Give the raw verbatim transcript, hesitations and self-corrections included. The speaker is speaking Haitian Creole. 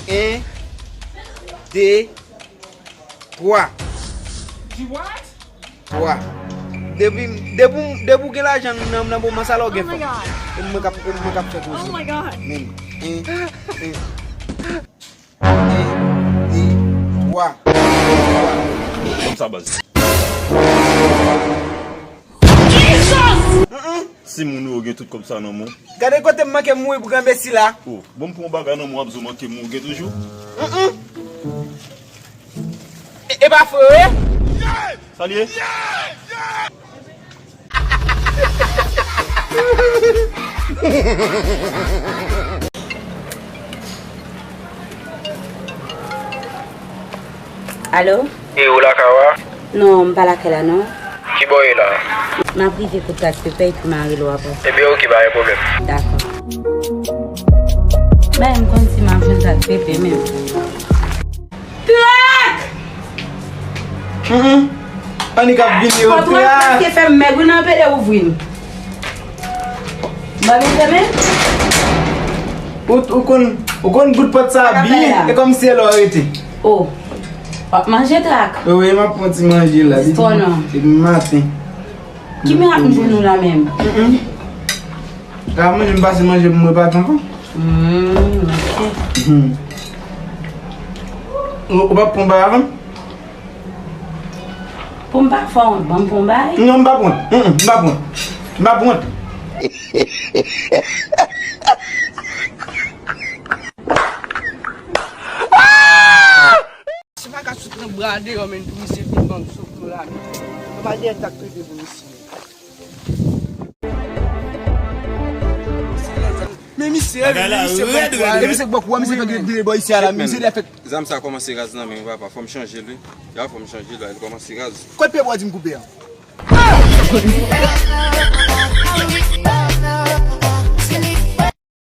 En, de, twa. Twa. Depi, depi, depi w gen lajan nan, nan moman sa la, w gen fanm. E mwen k ap, e mwen k ap fè koze. Men, en, en, en, de, twa. Kòmsa, baz. Si moun yo gen tout kòb sa nan men w. Gade kote m manke mouri pou granmesi la. Oh, bon, m pran yon bagay nan men w, ap zo manke mouri toujou. Mm, mm. E, e pa fre, wi? Sa l ye? Alo? Wi, ou lakay ou a? Non, m pa lakay la, non. Ki bò w ye la? M ap rive kote Trak Pepe epi m a rele w apre. Ebyen, oke, pa gen pwoblèm. Dakò. Bay m konn si m ap jwenn Trak Pepe menm. Trak! Hum, hum. Annik ap vini yo, Trak. Pòt ou prèske fè m mèg, wi, nan pede ouvri l. Mwen vin fèmen? Ou, ou konn, ou konn bout pòt sa byen, e kòmsi e la w rete. Oh. W ap manje, Trak? Wi, wi, m ap pran ti manje la. Depi maten. Ki mirak m jwenn ou la menm? Mm, mm. Ka manje, m pase manje pou mwen pa tankou. Mm, ok. Mhm. Ou, ou pa pran bagay avè m? Pou m pa fè w wont, ban m pran bagay. Non, m pa pran. Mm, mm, m pa pran. M pa pran. Se pa ka sot nan bra deyò, men pou misye vin ban m sot la, men. Anba dèyè Trak Pepe pou misye. Men misye, misye bòk, misye bòk, misye fè de bò isi a la, misye fè. Zam sa kòmanse raz nan men m, papa, fò m chanje l, wi. Ya, fò m chanje l, li kòmanse raz. Kot pye bò di m koupe a?